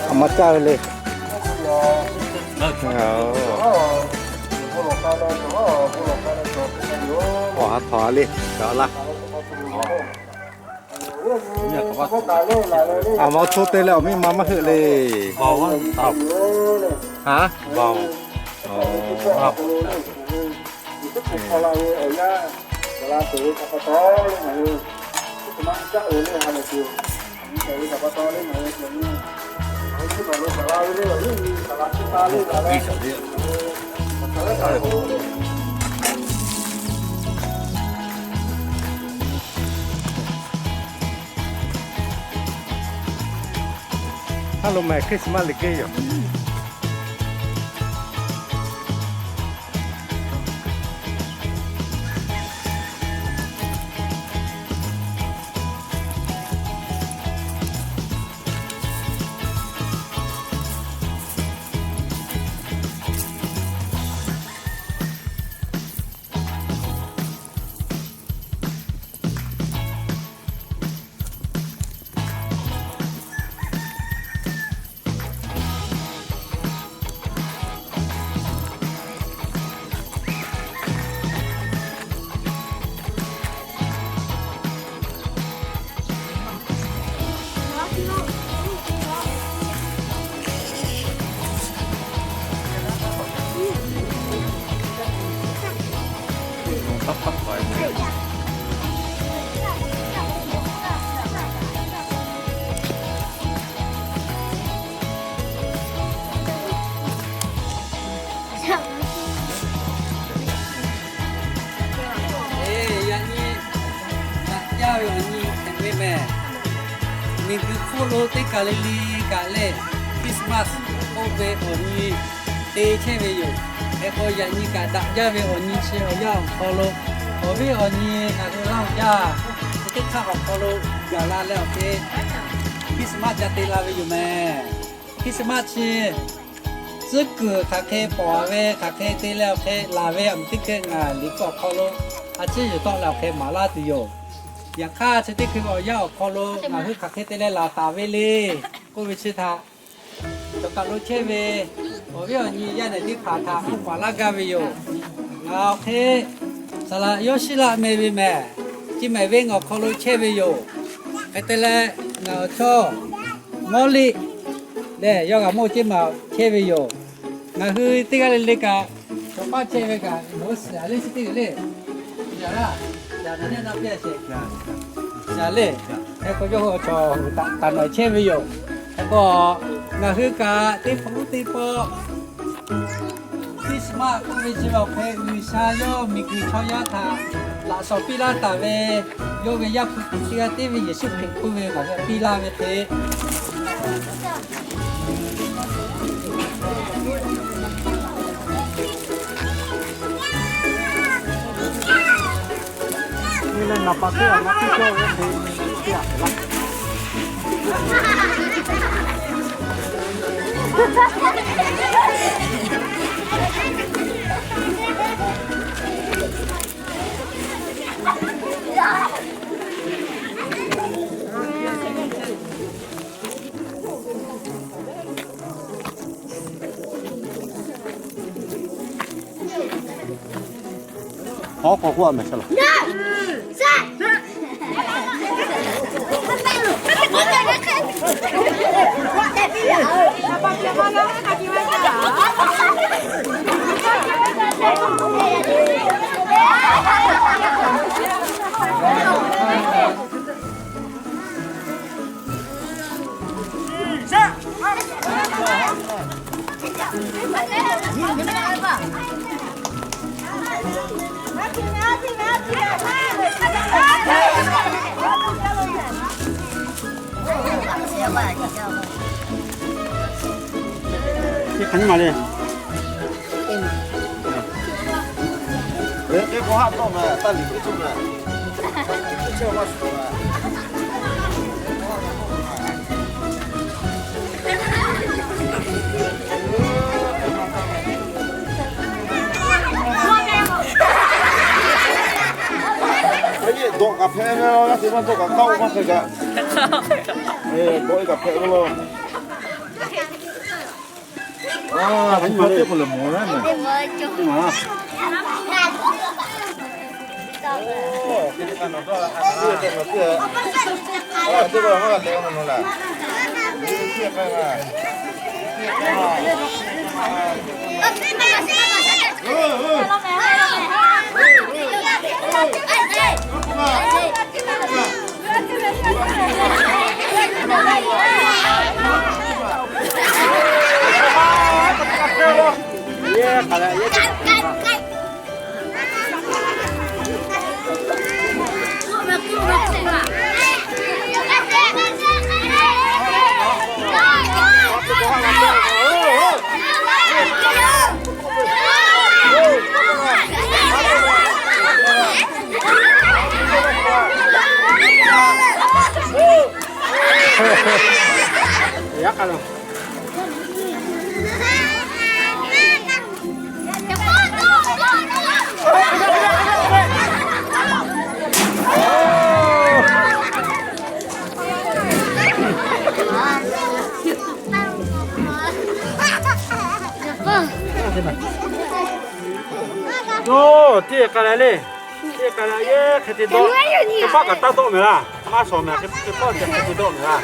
Aˬ ma caˇ ve le. Awˬ ha htawnˍ le, caˬ laˇ. Aˬ ma awˬ to te leh awˬ miˇ ma maˇ heuˆ le. Haˉ? Haˉ lo meh, Christmas liꞈ kehˉ yoˬ. Eˬ, yaꞈ nyi daꞈ jaˇ ve awˬ nyi hpehꞈ ve mehˬ. Miˬguiˬ hk'oˆ lo teˇ kaˬ le le kaꞈ lehˬ, Christmas k'oˆ ve awˬ nyi te chehˇ ve yoˬ. Hk'e k'o, yaꞈ nyi kaꞈ daꞈ jaˇ ve awˬ nyi chi awˬ yanˇ awˬ hk'aw lo, awˬ viˉ awˬ nyi ngaˬ hui Laˇ huˍ yaˇ chi teˇ hk'aˇ awˬ hk'aw lo gaˬ la leh awˬ hk'e Christmas ca te la ve yoˬ mehˬ. Christmas chi tcuhˉ kuiˬ hk'aˬ hk'e pawˍ ve, hk'aˬ hk'e te leh awˬ hk'e laˬ ve, aˬ miˍ teˇ hk'e ngaˬ liꞈ hpu awˬ hk'aw lo a ciˉ yuˬ tawˆ leh awˬ hk'e maˍ laˇ tuˬ yoˬ. Yaꞈ hk'aˇ, chi teˇ hkui ve awˬ yanˇ awˬ hk'aw lo ngaˬ hui hk'aˬ hk'e te leh laˬ taˍ ve le k'oˆ ve chi htaꞈ cawˬ kaˬ lo chehˇ ve awˬ viˉ awˬ nyi yaˇ nehˬ teˇ hpaˍ htaꞈ k'oˆ paˍ laˇ gaˇ ve yoˬ. Ngaˬ awˬ hk'e Saˍ laꞈ Yawˇshiˉlaˆ meh ve mehˬ, chi mehˍ venˇ awˬ hk'aw lo chehˇ ve yoˬ. Hk'e te leh, ngaˬ awˬ chawˇ Mawˇliˆ lehˬ, yawˇ g'a mawˇ ceˇ maˬ chehˇ ve yoˬ. Ngaˬ hui teˇ g'aˇ le le kaꞈ, chaw paˇ chehˇ ve kaꞈ, nawˬ hui suhˍ a le chi teˇ g'uiˬ le. Suhˍ a le. Hk'e k'o, yawˇ hui chaw taˍ nawˬ chehˇ ve yoˬ. Hk'e k'o, ngaˬ hui kaꞈ teˇ hpaˍ lonˉ teˇ pawˆ Christmas k'oˆ ve chi ve awˬ hk'e G'uiˬsha yawˇ miˬguiˬ chaw yaˇ htaꞈ laꞈ shawnˍ piˇ laˇ taˍ ve, yawˇ ve Yaˇ hpu tiꞈ teˇ g'aˇ teˇ ve Yeˍsuˆ Hkriꞈ k'oˆ ve ngaˬ hui piˇ laˇ ve hk'e, Hpehꞈ ve laˇ, yaˇ teˇ maˇ tawˇ kaꞈ k'aˆ-oˆ maˇ hk'e kaꞈ. Bawˆ-e kaꞈ hpehꞈ ve laˇ. Teˇ maˇ teˇ k'o lehˬ mawˬ laˇ mehˍ. Yoˬ, teˇ k'a leh le. Teˇ k'a leh yehˬ hk'e te dawˆ. Teˇ pawˆ kaꞈ taˇ dawˆ mehˍ laˇ. Maˇ shawˍ mehˍ, teˇ pawˆ ceh hk'e te dawˆ mehˍ laˇ.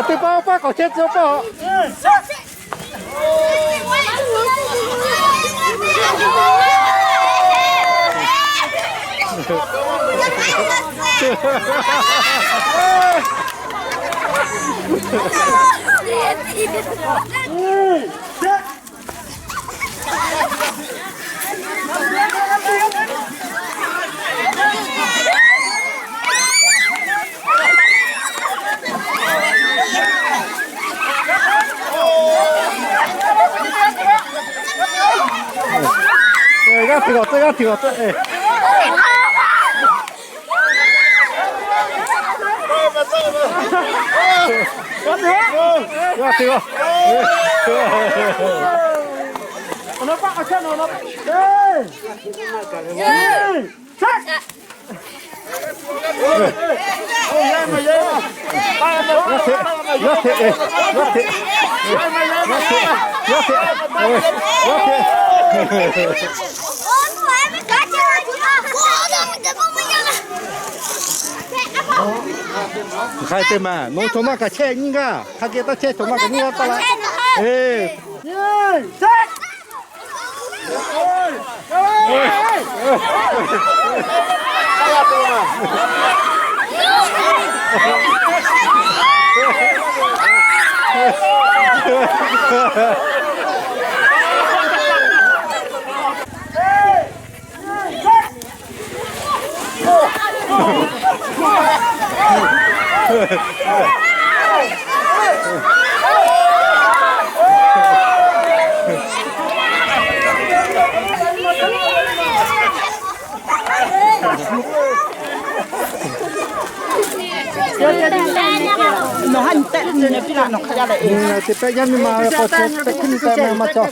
Teˇ pawˆ pawˆ k'awꞈ chehˇ tcuh pawˆ. G'aˇ hteꞈ g'aw teˇ, g'aˇ hteꞈ g'aw teˇ. Hk'ai te maˬ, nawˬ chaw maˇ kaꞈ chehˇ nyi gaˇ, hk'a geh taˇ chehˇ, chaw maˇ kaꞈ nyi gaˇ taˇ laˇ. Nawˬ ha nyi tehꞈ nyi piˇ laˇ nawˬ hk'a jaˇ leh e. Te pehˆ yaˇ miˇ ma ve k'o, te hkiˇ nyi tehꞈ maˇ maˇ cawˬ.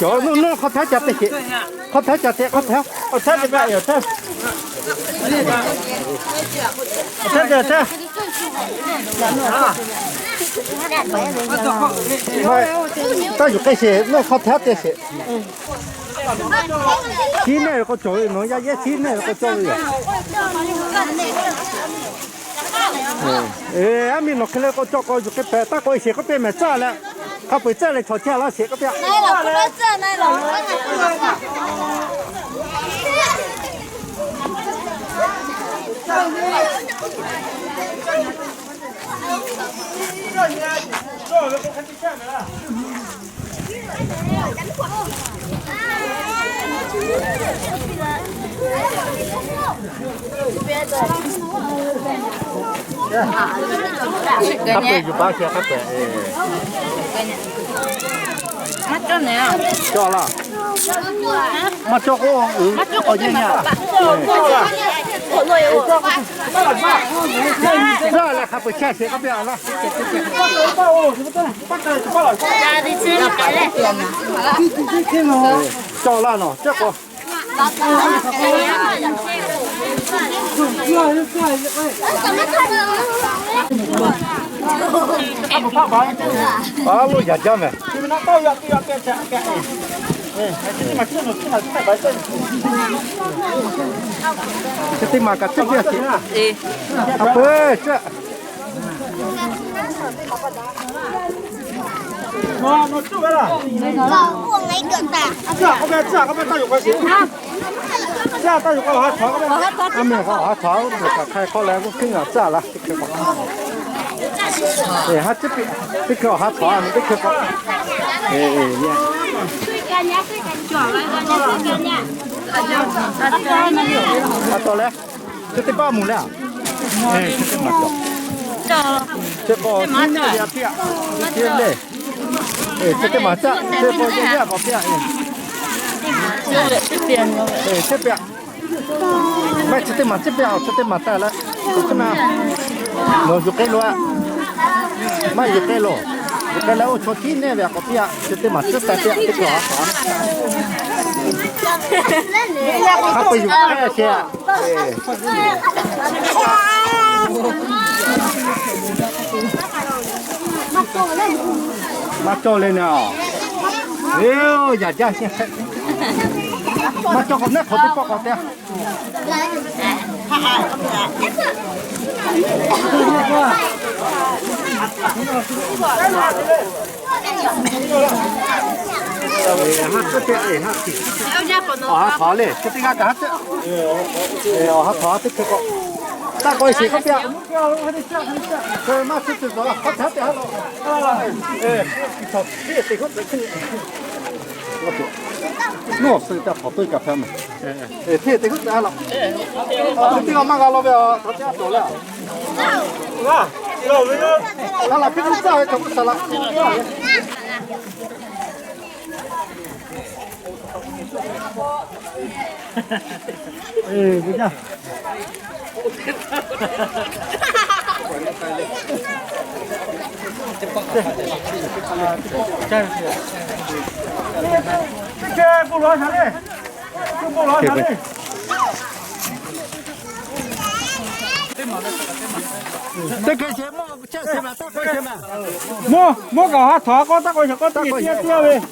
Cawˬ nuˇ nuˇ hk'aw htaˇ ca te sheˍ. Hk'aw htaˇ ca te, hk'aw htaˇ, hk'aw htaˇ te pa e, hk'aw htaˇ. Hk'aw htaˇ te, hk'aw htaˇ. Taˇ yuˬ k'ai sheˍ, nawˬ hk'aw htaˇ te sheˍ. Chiˉ neˆ ve k'o cawˬ ve, nawˬ yaˇ yehˉ chiˉ neˆ ve k'o cawˬ ve yoˬ. Aˉ miˇ nawˬ hk'e le k'o cawˬ k'o yuˬ k'ai pehˍ, taˇ k'oˆ e sheˍ k'oˆ piˇ mehˍ tcuhˉ leh, hk'a peu-eˬ tcuhˉ leh chaw chehˇ laˇ sheˍ k'oˆ piˇ. Hk'a peu-eˬ yuˬ paˇ shehˍ hk'a peu-eˬ. Cawˬ laˇ. Maˇ cawˬ k'o, awˬ nyi nyi. Tcuhˉ leh hk'a peu-eˬ chehˇ sheˍ k'oˆ piˇ a laˇ. Cawˬ laˇ nawˬ cawˬ k'o. A lo yaꞈ jaˇ mehˍ. Chi teˇ maˬ kaꞈ cawˬ piˇ a sheˍ. A peu-eˬ cawˬ. A mehˍ k'o ha htaꞈ, a mehˍ k'o ha htaꞈ, a mehˍ kaꞈ hk'ai k'oˆ leh k'oˆ hkiˉ ngaˬ tcuhˉ laˇ. Teˇ hk'e k'o, ha ciˉ piˇ, teˇ hkui awˬ ha htaꞈ a mehˍ teˇ hkui k'o, a taw leh, chi teˇ paˆ moˍ leh a, chi teˇ maˬ caˆ, chi teˇ maˬ caˆ, chi k'o yaˇ yaˇ k'awꞈ piˇ a, chi piˇ a. Maˇ chi teˇ maˬ ciˉ piˇ a, chi teˇ maˬ taˇ leh, nawˬ yuˬ k'ai loˬ a. Maˇ yuˬ k'ai loˬ. Yuˬ k'ai leh oˇ chaw tiˉ neˇ ve a k'awꞈ piˇ a, chi teˇ maˬ ciˉ taˇ piˇ a, teˇ hkui a. Hk'a peu-eˬ yuˬ k'ai a sheˍ a. Maˇ cawˬ le na. Eˬ, yaꞈ jaˇ sheˍ. Maˇ cawˬ k'o, neˉ hk'awꞈ teˇ pawˆ k'awꞈ te. Haˉ tcuhˉ te, haˉ tcuhˉ. Awˬ ha htawnˍ le, chi teˇ g'aˇ kaꞈ haˉ tcuhˉ. Awˬ ha htawnˍ teˇ hkui k'o, taˇ k'awꞈ e sheˍ k'oˆ piˇ-a. Maˇ tcuhˉ tuˬ, haˉ tcuhˉ te haˉ la. Nawˬ suh ca hpawnˬ toˇ kaꞈ hpehꞈ mehˬ. Hteˇ teˇ g'uˇ te a laˬ. Teˇ g'aˇ maˇ g'a law ve a, htaꞈ te a cawˬ le. Laˇ laˬ piˇ tuˇ caˇ ve chaw k'oˆ saˍ laꞈ. Teˇ hk'e sheˍ mawˇ, chehˇ sheˍ ma, taˇ k'awehˇ sheˍ ma. Mawˇ, mawˇ kaꞈ ha htawnˍ k'awˇ taˇ k'awehˇ sheˍ, k'awˇ taˇ k'awehˇ sheˍ.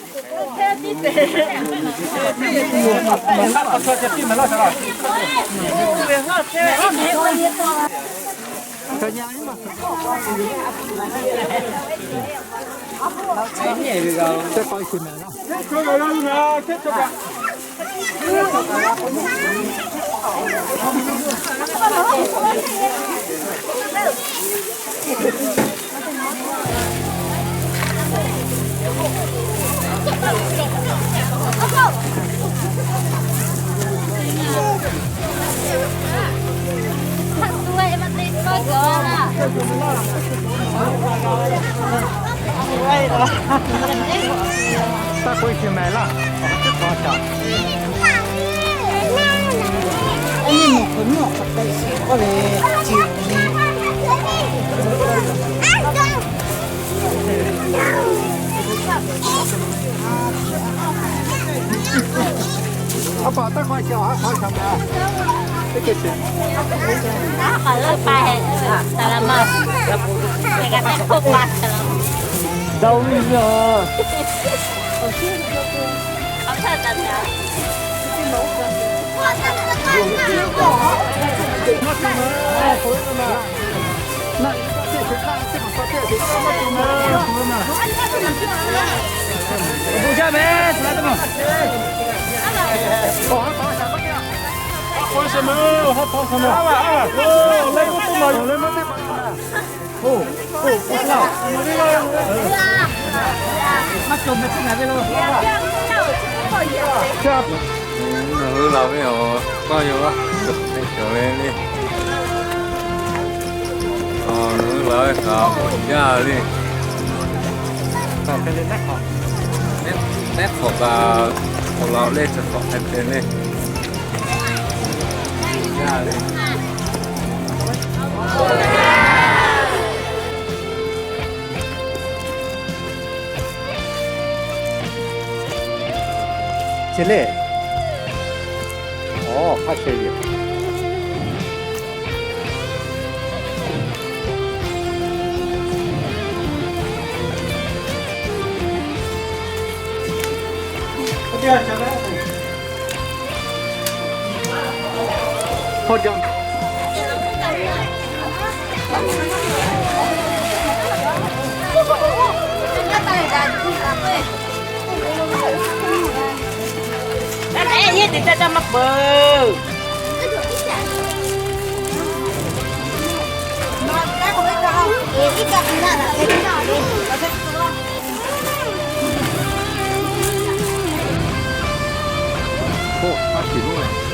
Taˇ k'oˆ e sheˍ mehˍ laˇ. A pa taˇ k'awehˇ sheˍ, a k'awehˇ sheˍ mehˍ. Teˇ hk'e sheˍ. Daꞈ-o ve yoˬ. Nawˬ hui laˬ ve awˬ kawˇ yoˬ laˇ. Cawˬ le le. Awˬ, nawˬ hui laˬ ve kaꞈ yaˇ le. Mehˉ hk'awꞈ kaꞈ awˬ laꞈ leh chi hk'awꞈ hk'e te le. Yaˇ le. Chi le. Aw, hk'aˇ sheh yoˬ. K'o, a hkiˬ lonˉ leh.